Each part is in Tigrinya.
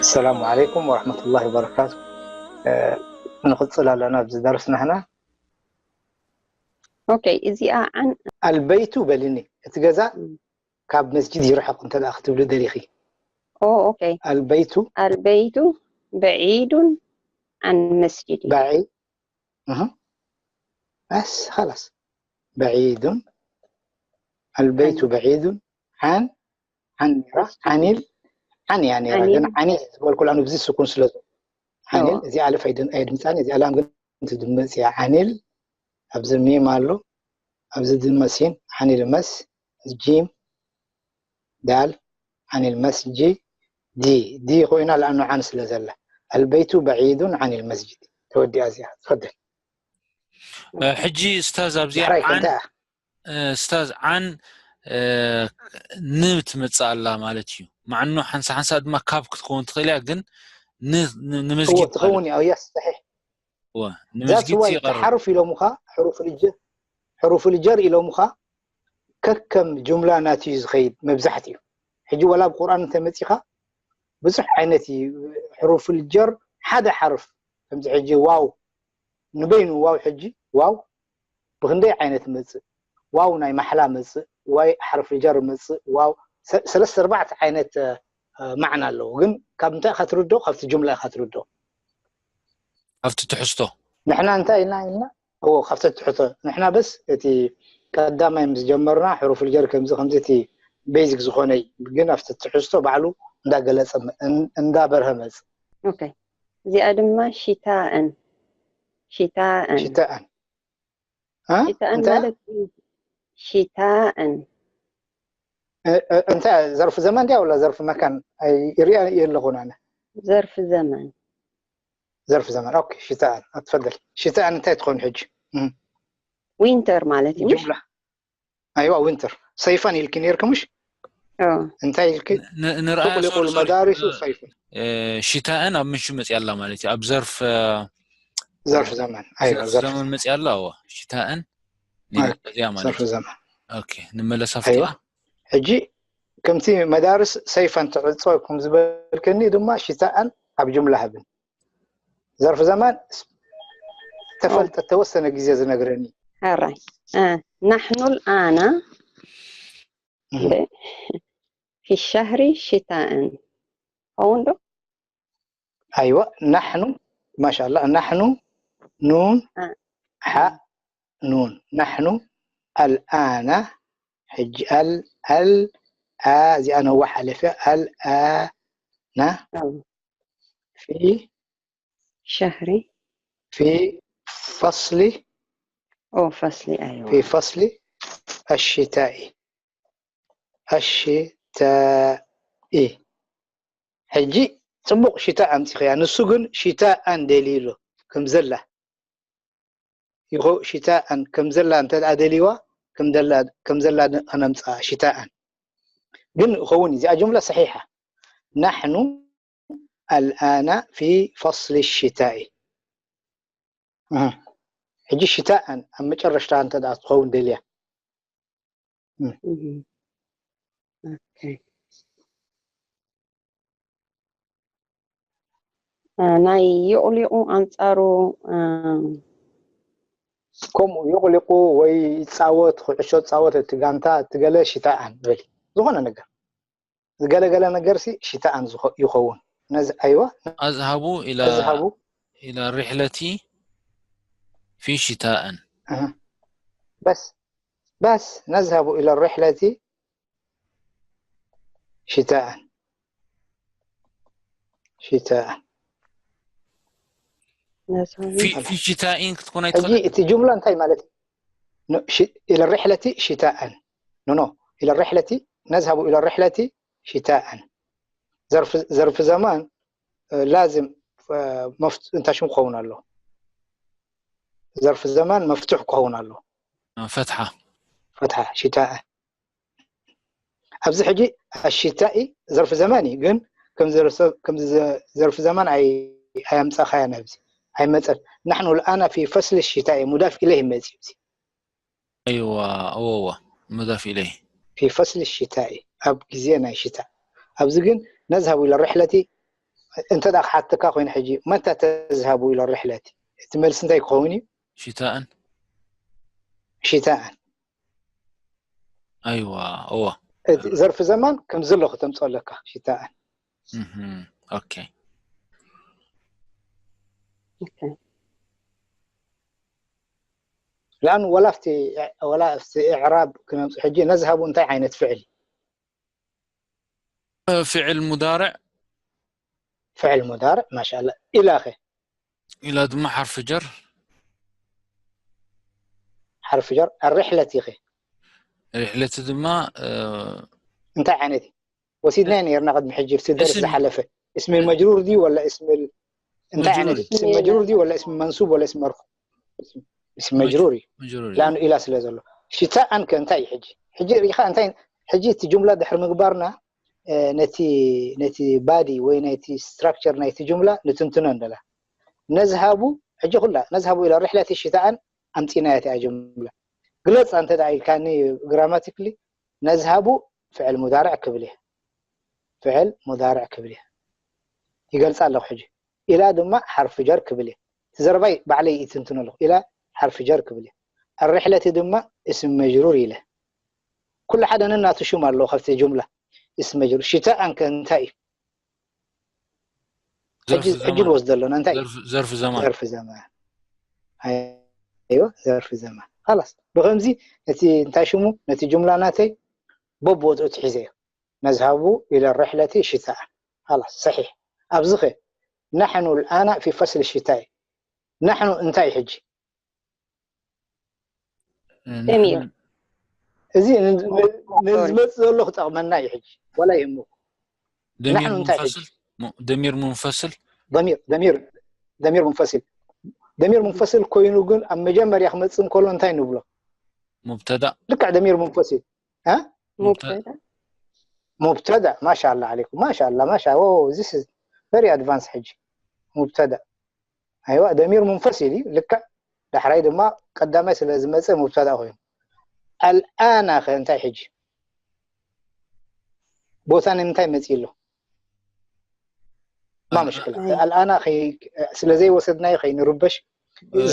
السلام عليكم ورحمة الله وبركاته. ንቕጽል ኣለና ኣብዚ ደርስ ንሕና። ኦኬ፣ እዚኣ ዓን ኣልበይቱ በልኒ፣ እቲ ገዛ ካብ መስጂድ ይርሕቕ እንተ ደኣ ክትብሉ ደሊኺ። ኦ ኦኬ። ኣልበይቱ ኣልበይቱ በዒዱን ዓን መስጂድ። በዒ እህ በስ خلاص በዒዱን ኣልበይቱ በዒዱን ዓን ዓን ነራ ዓኒል ዓን እያ ነራ። ግን ዓኒል ዝበልኩላ ንብዚ ስኩን ስለ ዓኒል እዚ ኣልፍ ኣይድምፃን፣ እዚ ኣላም ግን ትድምፅ እያ። ዓኒል ኣብዚ ሚም ኣሎ፣ ኣብዚ ድማ ሲን። ዓኒል መስ ጂም ዳል ዓኒል መስጂ ዲ ዲ ኮይና ለኣኑ ዓን ስለ ዘላ ኣልበይቱ በዒዱን ዓኒል መስጂድ ተወዲኣ እዚኣ። ትፈደል ሕጂ እስታዝ ኣብዚኣ ዓን እስታዝ ዓን ን ትመፅእ ኣላ ማለት እዩ። ማዕኑ ሓንሳ ሓንሳ ድማ ካብ ክትከውን ትኽእል እያ፣ ግን ንመስጊድ ትኸውን እያ። እያ ሰሒሕ ንመስጊድ ሓሩፍ ኢሎምኻ ሕሩፍ ልጀር ኢሎምኻ ከከም ጁምላ ናትዩ ዝኸይድ መብዛሕትኡ። ሕጂ ወላ ኣብ ቁርኣን እንተመፂኻ ብዙሕ ዓይነት እዩ ሕሩፍ ልጀር ሓደ ሓርፍ ከምዚ ሕጂ ዋው ንበይኑ ዋው ሕጂ ዋው ብክንደይ ዓይነት መፅእ ዋው ናይ ማሕላ መፅእ ዋይ ሓርፍ ጀር መፅእ ዋው ሰለስተ ኣርባዕተ ዓይነት ማዕና ኣለዎ። ግን ካብ እንታይ ኢኻ ትርድኦ? ካብቲ ጁምላ ኢኻ ትርድኦ። ካብቲ ትሕዝቶ ንሕና እንታይ ኢልና ኢልና እዎ ካብቲ ትሕዝቶ ንሕና በስ እቲ ቀዳማይ ምስ ጀመርና ሕሩፍ ልጀር ከምዚ ከምዚ እቲ ቤዚክ ዝኾነ እዩ። ግን ኣብቲ ትሕዝቶ ባዕሉ እንዳገለፀ እንዳበርሀ መፅእ። ኦኬ እዚኣ ድማ ሽታእን ሽታእን ሽታእን ሽታእን ማለት ሽታእን እንታይ ዘርፍ ዘመን ድያ ወላ ዘርፍ መካን ይሪኣ የለኹን ኣነ ዘርፍ ዘመን ዘርፍ ዘመን ኦኬ ሽታእን ኣትፈደል ሽታእን እንታይ ትኾን ሕጂ ዊንተር ማለት እዩ ጅምላ ኣይዋ ዊንተር ሰይፋን ኢልኪ ነርኪ ምሽ እንታይ ኢልኪ ንርኣያ ቁል መዳሪሱ ሰይፍ ሽታእን ኣብ ምንሹ መፅያ ኣላ ማለት እዩ ኣብ ዘርፍ ዘርፍ ዘመን ዘመን መፅያ ኣላ ዋ ሽታእን እዚኣ ማለት ዘርፍ ዘመን ንመለስ ኣብታ ሕጂ ከምቲ መዳርስ ሰይፋን ትዕፆ ከም ዝበልክኒ ድማ ሽታእን ኣብ ጅምላ ህብን ዘርፍ ዘማን ተፈልጠ ተወሰነ ግዜ ዝነግረኒ ሕራይ ናሕኑ ልኣና ፊ ሻህሪ ሽታእን ኸውን ዶ ኣይዋ ናሕኑ ማሻላ ናሕኑ ኑን ሓ ኑን ናሕኑ ኣልኣና ሕጂ ኣል ኣል ኣ እዚኣ ነዋሕ ኣለፊያ ኣልኣና ፊ ሸህሪ ፊ ፈስሊ ኦ ፈስሊ ኣይዋ ፊ ፈስሊ ኣሽታኢ ኣሽታኢ ሕጂ ፅቡቕ ሽታ ኣምፂኽያ ንሱ ግን ሽታኣን ደልዩ ኣሎ ከም ዘላ ይኸው ሽታኣን ከም ዘላ እንተ ደኣ ደልይዋ ከም ዘላ ከነምፅኣ ሽታኣን ግን ይኸውን እዚኣ ጅምላ ሰሒሓ ናሕኑ ኣልኣና ፊ ፈስሊ ሽታኢ ሕጂ ሽታኣን ኣብ መጨረሽታ እንተ ደኣ ትኸውን ደልያ ናይ ይቑሊቑ ኣንፃሩ ከምኡ ይቑሊቑ ወይ ይፃወት ክዕሾ ፃወት እቲ ጋንታ እቲ ገለ ሽታኣን በሊ ዝኾነ ነገር ዝገለገለ ነገር ሲ ሽታኣን ይኸውን ነዚ ኣይዋ ኣዝሃቡ ኢላ ኣዝሃቡ ኢላ ሪሕለቲ ፊ ሽታእን በስ በስ ነዝሀቡ ኢለ ሪሕለቲ ሽታእን ሽታእን ፊ ሽታኢን ክትኮን ሕጂ እቲ ጅምላ እንታይ ማለት ኢለ ሪሕለቲ ሽታእን ኖኖ ኢለ ሪሕለቲ ነዝሀቡ ኢለ ሪሕለቲ ሽታእን ዘርፍ ዘማን ላዝም እንታይ ሽሙ ክኸውን ኣሎ ዘርፍ ዘማን መፍቱሕ ክኸውን ኣሎ ፈትሓ ፈትሓ ሽታእ ኣብዚ ሕጂ ኣሽታኢ ዘርፍ ዘማን እዩ ግን ከም ዘርፍ ዘማን ኣይ ኣያምጻኻያ ናብዚ ኣይመጸን نحن الآن في فصل الشتاء مضاف إليه መጽዩ እዚ أيوة أووة مضاف إليه في فصل الشتاء ኣብ ግዜ ናይ ሽታ ኣብዚ ግን نذهب إلى الرحلة እንተ ደኣ ክሓተካ ኮይኑ ሕጂ፣ መታ ተዝሃቡ ኢሎ ርሕለት፣ እቲ መልሲ እንታይ ክኸውን እዩ? ሽታእን ሽታእን። ኣይዋ እዋ እቲ ዘርፊ ዘማን ከም ዘሎ ከተምፅኦ ኣለካ። ሽታእን እህም፣ ኦኬ። Okay. ለኣኑ ወላ ኣብቲ ወላ ኣብቲ እዕራብ ክነምፅ ሕጂ፣ ነዝሃቡ እንታይ ዓይነት ፍዕል? ፍዕል ሙዳርዕ ፍዕል ሙዳርዕ ማሻላ። ኢላኸ ኢላ ድማ ሓርፊ ጀር ሓርፊ ጀር ኣርሕለት ኢኸ ርሕለት ድማ እ፣ እንታይ ዓይነት እዩ? ወሲድናዮ ነርና ቅድሚ ሕጂ፣ እቲ ደርሲ እስም- ዝሓለፈ። እስሚ መጅሩር ድዩ ወላ እስሚ እንታይ ዓይነት መጅሩር። እዩ? እስሚ መጅሩር ድዩ ወላ እስሚ መንሱብ ወላ እስሚ መርፉዕ? እስሚ መጅሩር እዩ። መጅሩር እዩ። ላኑ ኢላ ስለ ዘሎ ሽታኣን ከ እንታይ እዩ? ሕጂ ሕጂ ሪኢኻ እንታይ? ሕጂ እቲ ጁምላ ድሕሪ ምግባርና እ፣ ነቲ ነቲ ባዲ ወይ ነቲ ስትራክቸር ናይቲ ጁምላ ንትንትኖ እንደላ። ነዝሃቡ ሕጂ ኩላ ነዝሃቡ ኢላ ርሕለት ሽታኣን ኣምፂናያ እቲኣ ጁምላ። ግለፃ እንተ ደኣ ኢልካኒ ግራማቲክሊ፣ ነዝሃቡ ፍዕል ሙዳርዕ ክብል እየ። ፍዕል ሙዳርዕ ክብል እየ። ይገልፃ ኣለኹ ሕጂ። ኢላ ድማ ሓርፊ ጀር ክብል እየ። እቲ ዘረባይ ባዕለይ ይትንትኖ ኣለኹ። ኢላ ሓርፊ ጀር ክብል እየ። ኣርሕለቲ ድማ እስም መጅሩር ኢለ። ኩሉ ሓደ ነናቱ ሽም ኣለዎ ካብቲ ጁምላ። እስም መጅሩር። ሽታኣን ከ እንታይ እዩ? ሕጂ ዘርፊ ሕጂ ዘማን ንወስዶ ኣለና። እንታይ እዩ? ዘርፊ- ዘርፊ ዘማን ዘርፊ ዘማን። ኣይዎ፣ ዘርፊ ዘማን። ኻላስ። ብኸምዚ ነቲ እንታይ ሽሙ፣ ነቲ ጁምላ ናተይ በብወድኡ ትሒዘዮ። ነዝሃቡ ኢለ ርሕለቲ ሽታእ። ኻላስ፣ ሰሒሕ። ኣብዚኸ ናሕኑ ልኣና ፊ ፈስል ሽታይ። ናሕኑ እንታይ ሕጂ? ደሚር። እዚ ን- ን- ንዝመጽእ ዘሎ ክጠቕመና እዩ ሕጂ። ወላ ይህምኹ። ደሚር ናሕኑ እንታይ ሙንፈስል ሙ- ደሚር ሙንፈስል ደሚር ደሚር ደሚር ሙንፈሲል። ደሚር ሙንፈሲል ኮይኑ ግን ኣብ መጀመርያ ክመጽእ እንከሎ እንታይ ንብሎ? ሙብተዳ ልክዕ ደሚር ሙንፈሲል። እ? ሙብተ- ሙብተዳ። ሙብተዳ። ማሻላ ዓለይኩም። ማሻላ፣ ማሻ-፣ ኦ፣ this is very advanced ሕጂ። ሙብተዳ። ኣይዋ፣ ደሚር ሙንፈሲል እዩ። ልክዕ ዳሕራይ ድማ ቀዳማይ ስለ ዝመጸ ሙብተዳ ኮይኑ። ኣልኣና ከ እንታይ ሕጂ? ቦታ ንምንታይ መጺእ ኣሎ? ማ ኣል- ምሽክላ? ኣልኣና ከይ-፣ ስለ ዘይወሰድናዮ ከይንርበሽ።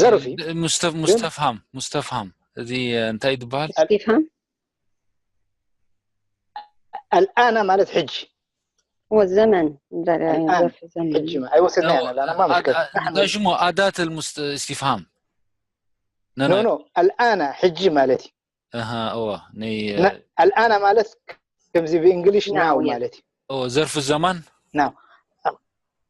ዘርፊ እ፣ ሙስተፍ- ሙስተፍሃም ሙስተፍሃም እዚ እ፣ እንታይ ዝበሃል? እስቲፍሃም። ኣልኣና ማለት ሕጂ። ወዘመን እንዳ- ኣልኣን ዘርፊ ዘመን። ሕጂ ማ-፣ ኣይወሰድናዮ ኣለና። ማ ምሽክላ? እንታይ ሽሙ ኣዳት ልሙስት እስቲፍሃም ኖ ኖ፣ ኣልኣና ሕጂ ማለት እዩ። እዋ ናይ ና-፣ ኣልኣና ማለት ከምዚ ብእንግሊሽ ናው ናው እዩ። ማለት እዩ። ኦ፣ ዘርፊ ዘማን ናው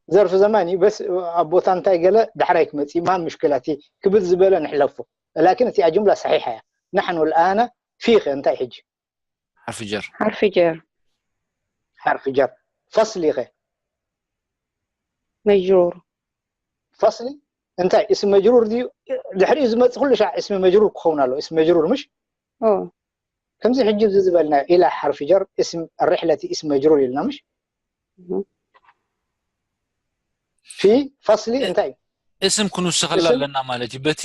ዘርፊ ዘማን እዩ። በስ ኣብ ቦታ እንታይ ገለ ዳሕራይ ክመጽእ ማ ምሽክላ፣ እቲ ክብል ዝበለ ንሕለፎ። ላኪን እቲኣ ጅምላ ሰሒሓ እያ። ናሕኑ ልኣነ ፊኸ እንታይ ሕጂ? ሓርፊ ጀር ሓርፊ ጀር። ሓርፊ ጀር። ፈስሊ ኸ? መጅሩር። ፈስሊ እንታይ? እስም መጅሩር ድዩ? ድሕሪኡ ዝመጽእ ኩሉ ሻዕ እስሚ መጅሩር ክኸውን ኣሎ። እስም መጅሩር ምሽ? ኦ። ከምዚ ሕጂ እዚ ዝበልና ኢላ ሓርፊ ጀር እስም ርሕለቲ እስም መጅሩር ኢልና ምሽ? እህ። ፊ ፈስሊ እንታይ እዩ? እስም ክንውስኸላ እስም? ኣለና ማለት እዩ። በቲ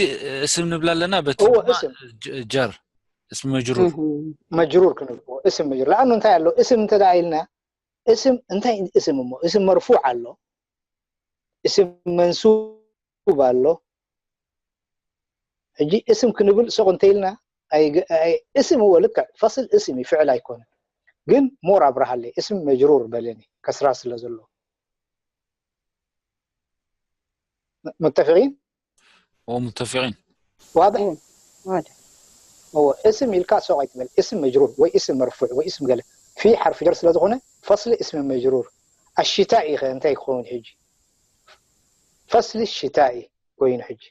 እስም ንብላ ኣለና፣ በቲ እዎ፣ ድማ እስም። ጀ-፣ ጀር እስም መጅሩር። እህ። መጅሩር ክንብሎ እስም መጅሩር። ለኣኑ እንታይ ኣሎ? እስም እንተ ደኣ ኢልና እስም እንታይ እዩ? እስም እሞ እስም መርፉዕ ኣሎ፣ እስም መንሱብ ኣሎ። ሕጂ እስም ክንብል ሱቕ እንተ ኢልና ኣይ-፣ ኣይ-፣ እስም እዎ ልክዕ ፈስል እስም እዩ፣ ፍዕል ኣይኮነን። ግን ሞር ኣብርሃለይ፣ እስም መጅሩር በለኒ፣ ከስራ ስለ ዘለዎ። م-، متفقين؟ ومتفقين. واضح؟ واضح. هو اسم ኢልካ ሱቕ ኣይትበል። اسم مجرور ወይ اسم مرفوع ወይ اسم ገለ في حرف جر ስለ ዝኾነ ፈስሊ اسم مجرور። الشتاء ኸ እንታይ ክኸውን ሕጂ? ፈስሊ ሽታኢ ኮይኑ ሕጂ።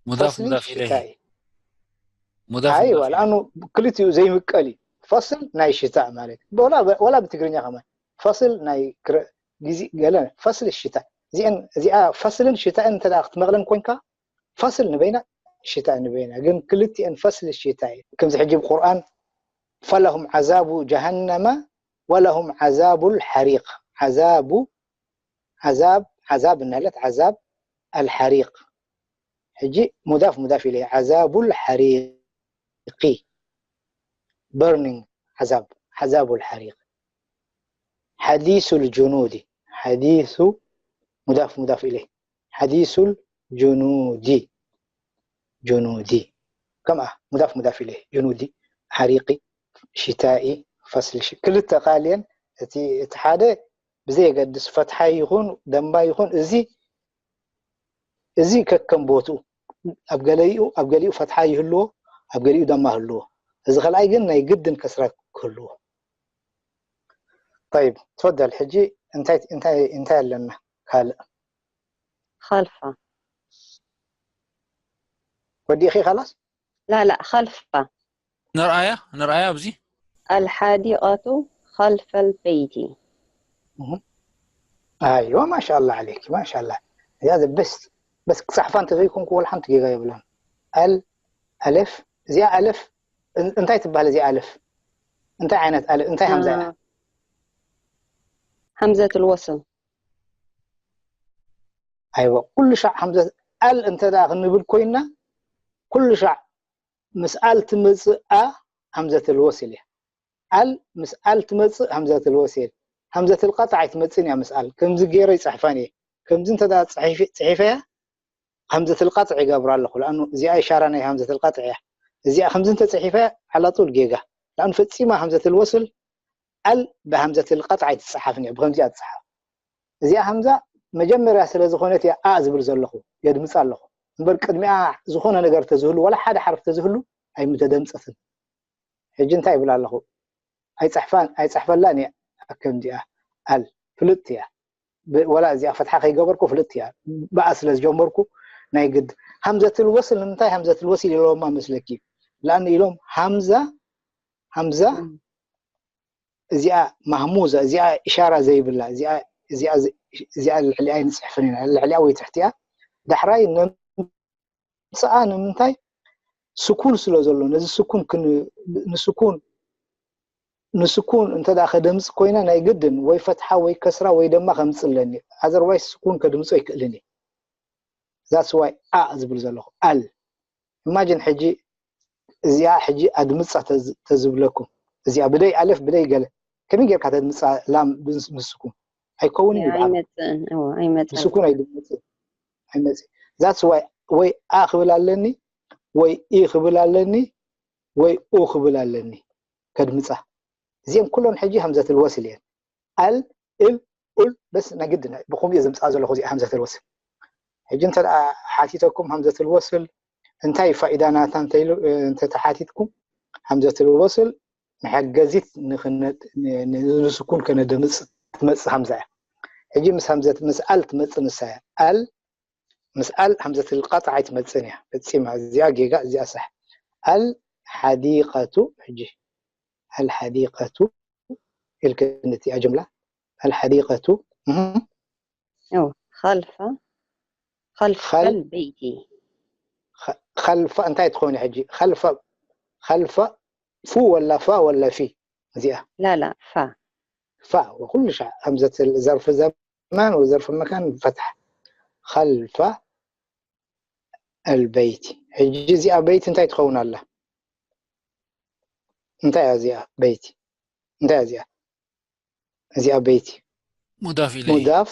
مضاف ፈስሊ مضاف إليه. ሽታኢ። مضاف ኣይዋ፣ مضاف إليه. ለኣኑ ክልቲኡ ዘይምቀል እዩ። ፈስል ናይ ሽታእ ማለት። ወላ፣ ወላ ብትግርኛ ከማን። ፈስል ናይ ክረ-፣ ግዜ ገለ፣ ፈስል ሽታእ። እዚአን፣ እዚኣ ፈስልን ሽታእን እንተ ደኣ ክትመቕለን ኮንካ፣ ፈስል ንበይና፣ ሽታእ ንበይና። ግን ክልቲአን ፈስል ሽታእ እዩ። ከምዚ ሕጂ ብቁርኣን፣ فلهم عذاب جهنم ولهم عذاب الحريق. عذاب፣ عذاب، عذاب እናለት عذاب الحريق። ሕጂ مضاف مضاف إليه. عذاب الحريق. Burning عذاب. عذاب الحريق. حديث الجنود. ሓዲሱ ሙዳፍ ሙዳፍ ኢለይ ሓዲሱል ጁኑዲ ጁኑዲ ከምኣ ሙዳፍ ሙዳፍ ኢለይ ጁኑዲ ሓሪቂ ሽታኢ ፈስሊ ክልተ ቃል እየን። እቲ ሓደ ብዘየገድስ ፈትሓ ይኹን ደማ ይኹን እዚ እዚ ከከም ቦትኡ ኣብ ገሊኡ ኣብ ገሊኡ ፈትሓ ይህልዎ ኣብ ገሊኡ ደማ ህልዎ። እዚ ካልኣይ ግን ናይ ግድን ከስራ ክህልዎ። طيب تفضل ሕጂ እንታይ እንታይ እንታይ ኣለና ካልእ خلفة ወዲእኺ خلاص لا لا خلفة ንርኣያ ንርኣያ ኣብዚ الحديقة خلف البيت ايوه ما شاء الله عليك ما شاء الله يا ذا بيست بس ክፅሕፋ እንተዘይኮንኩ ወላ ሓንቲ ጌጋ የብላን ال ألف እዚኣ ألف እንታይ ትበሃል እዚኣ ألف እንታይ ዓይነት ألف እንታይ همزة እያ همزة الوصل ኣይወ ኩሉ ሻዕ همزة ال እንተ ደኣ ክንብል ኮይና ኩሉ ሻዕ ምስ ال ትመፅእ ኣ همزة الوصل እያ ال ምስ ال ትመፅእ همزة الوصل همزة القطع ኣይትመፅእን እያ ምስ ال ከምዚ ገይረ ይፅሕፋን እየ ከምዚ እንተ ደኣ ፅሒፈያ همزة القطع ይገብራ ኣለኹ لأنه እዚኣ إشارة ናይ همزة القطع እያ እዚኣ ከምዚ እንተ ፅሒፈያ على طول ጌጋ لأنه ፈፂማ همزة الوصل ال ብ همزة القطع ኣይትፅሓፍን እያ ብከምዚኣ ትፅሓፍ እዚኣ همزة መጀመርያ ስለ ዝኾነት እያ ኣ ዝብል ዘለኹ የድምፃ ኣለኹ እምበር ቅድሚኣ ዝኾነ ነገር ተዝህሉ ዋላ ሓደ ሓርፍ ተዝህሉ ኣይምተደምፀትን ሕጂ እንታይ ይብል ኣለኹ ኣይፅሕፋን ኣይፅሕፈላን እያ ከምዚኣ ال ፍልጥቲ እያ ወላ እዚኣ ፈትሓ ከይገበርኩ ፍልጥቲ እያ ብኣ ስለ ዝጀመርኩ ናይ ግድ همزة الوصل ንምንታይ همزة الوصل ኢሎማ መስለኪ لأنه ኢሎም همزة همزة እዚኣ مهموزة እዚኣ إشارة ዘይብላ እዚኣ እዚኣ እዚኣ ልዕሊኣ ይንፅሕፍን ኢና ልዕሊኣ ወይ ትሕቲኣ ዳሕራይ ነምፅኣ ንምንታይ ስኩን ስለ ዘሎ ነዚ ስኩን ንስኩን ንስኩን እንተ ደኣ ከደምፅ ኮይና ናይ ግድን ወይ ፈትሓ ወይ ከስራ ወይ ደማ ከምፅ ኣለኒ otherwise ስኩን ከድምፆ ኣይክእልን እየ that's why ኣ ዝብል ዘለኹ ال imagine ሕጂ እዚኣ ሕጂ ኣድምፃ ተዝብለኩም እዚኣ ብደይ ألف ብደይ ገለ ከመይ ጌርካ ተድምፃ ላም ንስኩም ኣይከውንን እዩ ብዓል ኣይመፅእን እዎ ኣይመፅእን ንስኩም ኣይድምፅን ኣይመፅእ that's why ወይ ኣ ክብል ኣለኒ ወይ ኢ ክብል ኣለኒ ወይ ኡ ክብል ኣለኒ ከድምፃ እዚአን ኩለን ሕጂ همزة الوصل እየን ال ال ال بس ናይ ግድን ብከምኡ እየ ዘምፅኣ ዘለኹ እዚኣ همزة الوصل ሕጂ እንተ ደኣ ሓቲተኩም همزة الوصل እንታይ ፋኢዳ ናታ እንተ ተሓቲትኩም همزة الوصل መሐገዚት ንስኩን ከነደምፅ ትመፅእ همزة እያ ሕጂ ምስ همزة ምስ ال ትመፅእ ንሳ እያ ال ምስ ال همزة القطع ኣይትመፅእን እያ ፈፂማ እዚኣ ጌጋ እዚኣ صح الحديقة ሕጂ الحديقة ኢልክኒ እቲኣ ጅምላ الحديقة خلف خلف البيت خلف እንታይ ትኾኒ ሕጂ خلف خلف ፉ ወላ ፋ ወላ ፊ እዚኣ لا لا فا فا وكل شيء همزة الظرف زمان وظرف مكان فتح خلف البيت ሕጂ እዚኣ بيت እንታይ ትኸውን ኣላ እንታይ እዚኣ بيت እንታይ እዚኣ እዚኣ بيت مضاف إليه مضاف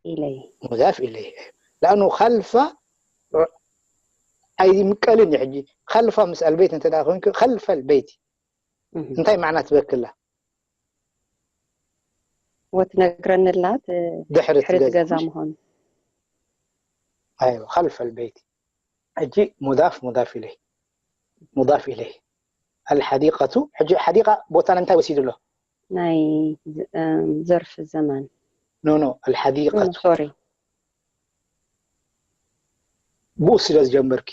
إليه مضاف إليه لأنه خلف ኣይምቀልን እዩ ሕጂ خلف ምስ البيت እንተ ኮይንክ خلف البيت እንታይ ማዕና ትበክላ ወትነግረኒ ኣላት ድሕሪ ድሕሪ ገዛ ምዃኑ أيوة خلف البيت ሕጂ مضاف مضاف إليه مضاف إليه الحديقة ሕጂ حديقة ቦታ ንምንታይ ወሲዱ ኣሎ ናይ ዘርፍ ዘማን ኖ ኖ الحديقة ሶሪ ብኡ ስለ ዝጀመርኪ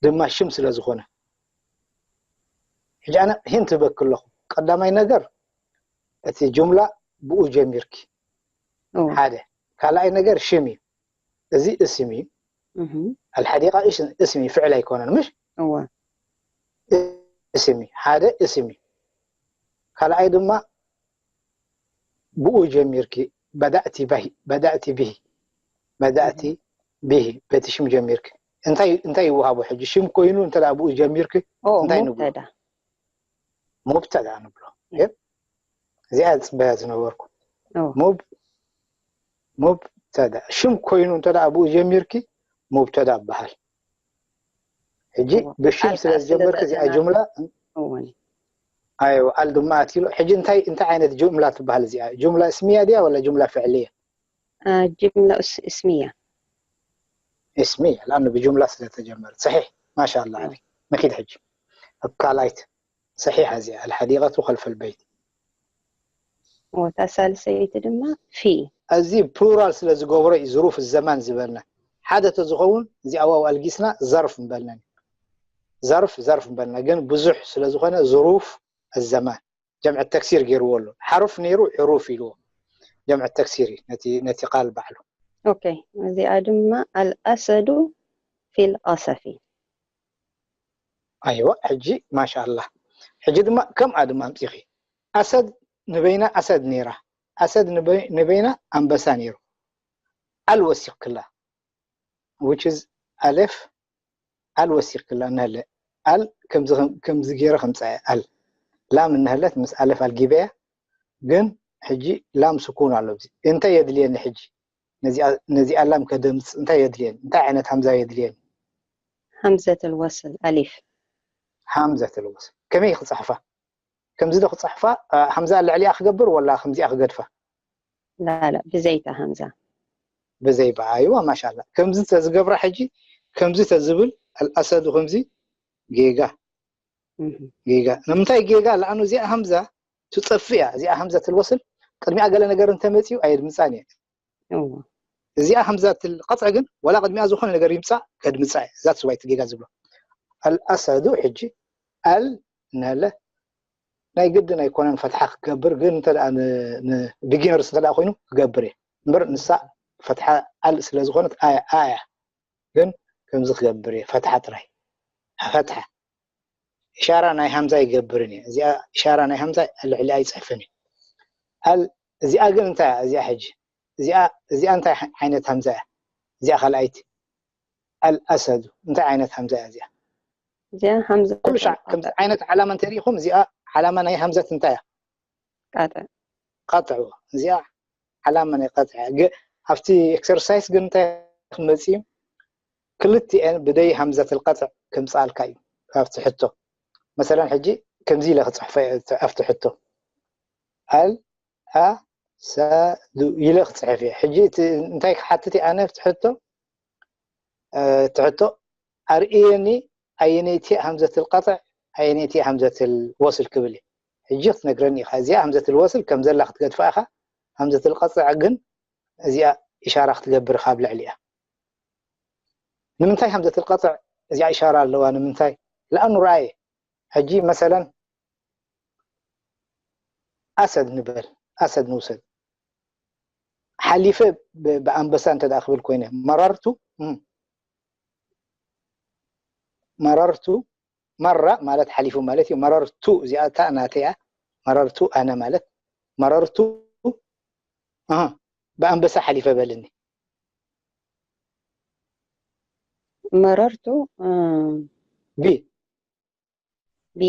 ድማ ሽም ስለ ዝኾነ ሕጂ ኣነ ሂንት ህበኪ ኣለኹ ቀዳማይ ነገር እቲ ጁምላ ብኡ ጀሚርኪ ሓደ ካልኣይ ነገር ሽም እዩ እዚ እስም እዩ الحديقة اسم እዩ ፍዕል ኣይኮነን ምሽ እስም እዩ ሓደ እስም እዩ ካልኣይ ድማ ብኡ ጀሚርኪ بدأت به بدأت به بدأت به በቲ ሽም ጀሚርኪ እንታይ እንታይ ይወሃቦ ሕጂ ሽም ኮይኑ እንተ ብኡ ጀሚርኪ እንታይ ንብሎ مبتدا مبتدا ንብሎ እዚኣ ዝፅበያ ዝነበርኩ ሙብ ሙብተዳ ሽም ኮይኑ እንተ ደኣ ብኡ ጀሚርኪ ሙብተዳ ይበሃል። ሕጂ ብሽም ስለ ዝጀመርኪ እዚኣ ጁምላ ኣይወ ኣል ድማ ኣትሎ። ሕጂ እንታይ እንታይ ዓይነት ጁምላ ትበሃል እዚኣ? ጁምላ እስሚያ ድያ ወላ ጁምላ ፍዕልያ? ጅምላ እስሚያ እስሚያ ላኑ ብጁምላ ስለ ተጀመረ። ሰሒሕ ማሻ ኣላ ዓሊ። ንኪድ ሕጂ ኣብ ካልኣይት ሰሒሕ እዚኣ ኣልሓዲቀቱ ከልፈል በይት ወታ ሳልሰይቲ ድማ ፊ እዚ ፕሉራል ስለ ዝገብሮ እዩ ዝሩፍ ዘማን ዝበልና። ሓደ ተዝኸውን እዚኣ ዋው ኣልጊስና ዘርፍ ምበልናን። ዘርፍ ዘርፍ ምበልና ግን ብዙሕ ስለ ዝኾነ ዝሩፍ ዘማን ጀምዕ ተክሲር ገይርዎ ኣሎ። ሓሩፍ ነይሩ ዕሩፍ ኢልዎ ጀምዕ ተክሲር እዩ ነቲ ነቲ ቃል ባዕሉ። ኦኬ እዚኣ ድማ ኣልኣሰዱ ፊል ቀሰፊ ኣይዋ ሕጂ ማሻ ኣላ። ሕጂ ድማ ከምኣ ድማ ኣምፂኺ ኣሰድ ንበይና ኣሰድ ነይራ። ኣሰድ ንበይና ኣንበሳ ነይሩ። ኣል ወሲኽክላ which is ኣሌፍ ኣል ወሲኽክላ እናለ ኣል ከምዚ ገይረ ከምፃ ኣል ላም እናሃለት ምስ ኣሌፍ ኣልጊበያ ግን ሕጂ ላም ስኩን ኣሎ። እንታይ የድልየኒ ሕጂ ነዚኣ ላም ከደምፅ እንታይ የድልየኒ? እንታይ ዓይነት ሃምዛ የድልየኒ? ሃምዘት ልወስል ኣሊፍ ሃምዘት ልወስል ከመይ ክፅሕፋ? ከምዚ ዶ ክፅሕፋ? ሃምዛ ልዕሊኣ ክገብር ወላ ከምዚኣ ክገድፋ? ላላ ብዘይታ ሃምዛ ብዘይ በኣይዋ ማሻላ ከምዚ ተዝገብራ ሕጂ ከምዚ ተዝብል ኣልኣሰዱ ከምዚ ጌጋ ጌጋ ንምንታይ ጌጋ? ለኣኑ እዚኣ ሃምዛ ትፀፍእ እያ። እዚኣ ሃምዛ ትልወስል ቅድሚኣ ገለ ነገር እንተመፅኡ ኣየድምፃን እየ። እዚኣ ሃምዛ ትልቀፅዕ ግን ዋላ ቅድሚኣ ዝኾነ ነገር ይምፃእ ከድምፃ እየ። እዛ ትስዋይቲ ጌጋ ዝብሎ ኣልኣሰዱ ሕጂ ኣል እናለ ናይ ግድን ኣይኮነን ፈትሓ ክገብር ግን እንተ ቢጊነርስ እንተ ኮይኑ ክገብር እየ እምበር ንሳ ፈትሓ ኣል ስለ ዝኾነት ኣያ ኣያ ግን ከምዚ ክገብር እየ ፈትሓ ጥራይ ፈትሓ ኢሻራ ናይ ሃምዛ ይገብርን እየ። እዚኣ ኢሻራ ናይ ሃምዛ ልዕሊ ኣይፅሕፍን እዩ። ኣል እዚኣ ግን እንታይ እያ? እዚኣ ሕጂ እዚኣ እንታይ ዓይነት ሃምዛ እያ? እዚኣ ካልኣይቲ ኣል ኣሰዱ እንታይ ዓይነት ሃምዛ እያ እዚኣ? እዚኣ ሃምዛ ኩሉ ሻዕ ከምዚ ዓይነት ዓላማ እንተሪኢኹም እዚኣ ዓላማ ናይ ሃምዘት እንታይ እያ? ቃጥዕ ቃጥዕዎ እዚኣ ዓላማ ናይ ቃጥዕ ኣብቲ ኤክሰርሳይስ ግን እንታይ ክመፅእ እዩ? ክልቲኤን ብደይ ሃምዘት ልቀጥዕ ክምፅኣልካ እዩ ካብቲ ሕቶ። መሰለን ሕጂ ከምዚ ኢለ ክፅሕፎ ኣብቲ ሕቶ ኣል ኣ ሰ ዱ ኢለ ክፅሕፍ እየ። ሕጂ እንታይ ክሓትት እየ ኣነ ኣብቲ ሕቶ እቲ ሕቶ ኣርእየኒ ኣየነይቲ ሃምዘት ልቀጥዕ ኣየነይቲ ሃምዘት ልወስል ክብል እየ። ሕጂ ክትነግረኒ ኢኻ እዚኣ ሃምዘት ልወስል ከም ዘላ ክትገድፋ ኢኻ። ሃምዘት ልቀጥዕ ግን እዚኣ ኢሻራ ክትገብር ካብ ልዕሊ እያ። ንምንታይ ሃምዘት ልቀጥዕ እዚኣ ኢሻራ ኣለዋ ንምንታይ? ለኣኑ ረኣየ ሕጂ መሰለን ኣሰድ ንበል ኣሰድ ንውሰድ ሓሊፈ ብኣንበሳ እንተ ክብል ኮይነ መረርቱ መረርቱ መራ ማለት ሓሊፉ ማለት እዩ። መረርቱ እዚኣ እታ ናተያ መረርቱ ኣነ ማለት መረርቱ ብኣንበሳ ሓሊፈ በልኒ መረርቱ ቢ ቢ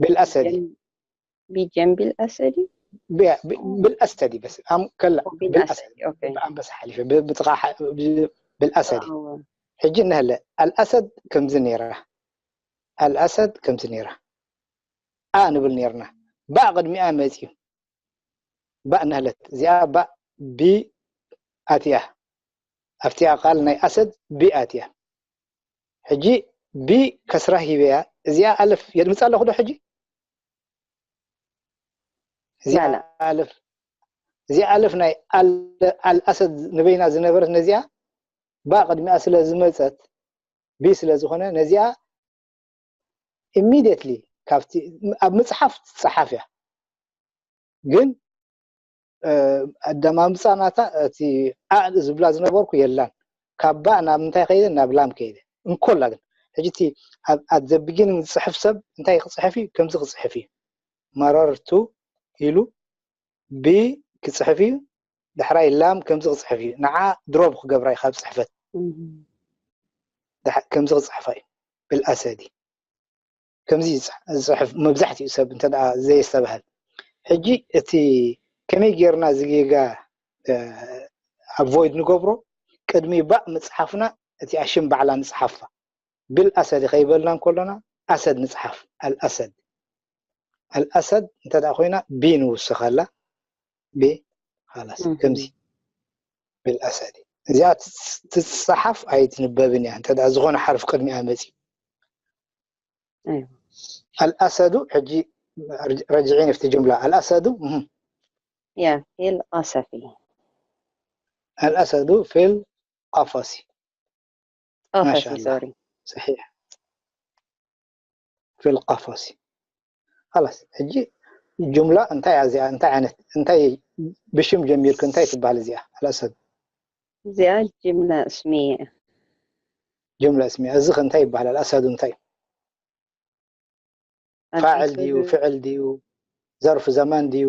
بالأسدي ቢጀምቢል ኣሰዲ بالأسدي بس كلا بالأسدي ብኣንበሳ ሓሊፈ ብጥቓ بالأسدي ሕጂ እንሀለ ኣልኣሰድ ከምዚ ነይራ ኣልኣሰድ ከምዚ ነይራ ኣ ንብል ነይርና ባእ ቅድሚኣ መፅዩ ባእ እንሀለት እዚኣ ባእ ቢ ኣትያ ኣብቲኣ ቃል ናይ ኣሰድ ቢ ኣትያ ሕጂ ቢ ከስራ ሂበያ እዚኣ ኣለፍ የድምፃ ኣለኹ ዶ ሕጂ እዚኣ ኣለፍ እዚኣ ኣለፍ ናይ ኣልኣሰድ ንበይና ዝነበረት ነዚኣ ባ ቅድሚኣ ስለ ዝመፀት ቢ ስለ ዝኾነ ነዚኣ ኢሚድየትሊ ካብቲ ኣብ ምፅሓፍ ትፀሓፍ እያ ግን ኣደማምፃ ናታ እቲ ኣእ ዝብላ ዝነበርኩ የላን ካብ ባእ ናብ ምንታይ ከይደ ናብ ላም ከይደ እንኮላ ግን ሕጂ እቲ ኣብ ዘብጊን ዝፅሕፍ ሰብ እንታይ ክፅሕፍ እዩ ከምዚ ክፅሕፍ እዩ መረርቱ ኢሉ ቢ ክፅሕፍ እዩ ዳሕራይ ላም ከምዚ ክፅሕፍ እዩ ንዓ ድሮብ ክገብራ እዩ ካብ ፅሕፈት ከምዚ ክፅሕፋ እዩ ብልኣሰዲ ከምዚ ዝፅሕፍ መብዛሕትኡ ሰብ እንተ ዘየስተብሃል ሕጂ እቲ ከመይ ጌርና እዚ ጌጋ avoid ንገብሮ? ቅድሚ ባእ ምፅሓፍና እቲኣ ሽም ባዕላ ንፅሓፋ። ቢል ኣሰዲ ከይበልና እንከሎና ኣሰድ ንፅሓፍ። ኣልኣሰድ ኣልኣሰድ እንተ ኮይና ቢ ንውስኸላ። ቢ ላስ ከምዚ ቢል ኣሰዲ እዚኣ ትፅሓፍ ኣይትንበብን እያ። እንተ ዝኾነ ሓርፍ ቅድሚኣ መፂ ኣልኣሰዱ ሕጂ ረጅዒ ንፍቲ ጅምላ ኣልኣሰዱ ያ ፊል ቀሰፊ ኣልኣሰዱ ፊል ቀፈሲ ቀፈሲ ሶሪ ሰሒሕ ፊል ቀፈሲ ላስ ሕጂ ጅምላ እንታይ እያ እዚኣ እንታይ ዓይነት እንታይ ብሽም ጀሚርክ እንታይ ትበሃል እዚኣ ኣልኣሰዱ እዚኣ ጅምላ እስሚያ ጅምላ እስሚያ እዚ ከ እንታይ ይበሃል ኣልኣሰዱ እንታይ ፋዕል ድዩ ፍዕል ድዩ ዘርፍ ዘመን ድዩ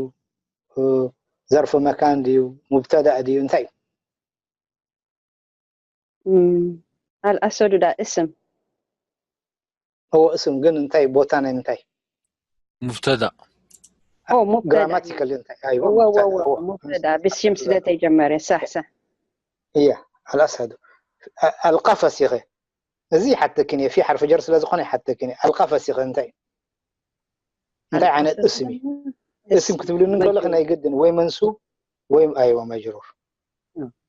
ዘርፍ መካን ድዩ ሙብተዳእ ድዩ እንታይ እዩ ኣልኣሰዱ ዳ እስም እዎ እስም ግን እንታይ ቦታ ናይ ምንታይ ሙብተዳ ግራማቲካል እንታይ ሙብተዳ ብስም ስለተጀመረ ሳሕ ሳሕ እያ ኣልኣሰዱ ኣልቃፈስ ይኸ እዚ ይሓተክን እየ ፊ ሓርፊ ጀር ስለዝኾነ ይሓተክን እየ ኣልቃፈስ ይኸ እንታይ እንታይ ዓይነት እስም እዩ እስም ክትብልኒ እንከለኺ ናይ ግድን ወይ መንሱብ ወይ ኣይወ መጅሩር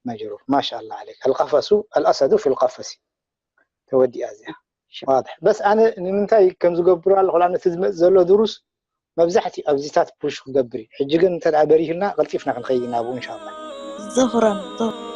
መጅሩር ማሻ ኣላ ዓለይክ ኣልቀፈሱ ኣልኣሰዱ ፊ ልቀፈሲ ተወዲኣ እዚኣ ዋድሕ በስ ኣነ ንምንታይ ከም ዝገብሩ ኣለኹ ንኣብነት ዝመፅ ዘሎ ድሩስ መብዛሕቲ ኣብዚታት ፑሽ ክገብር እዩ ሕጂ ግን እንተ በሪህልና ቀልጢፍና ክንኸይድ ኢና ኣብኡ እንሻላ ظهرا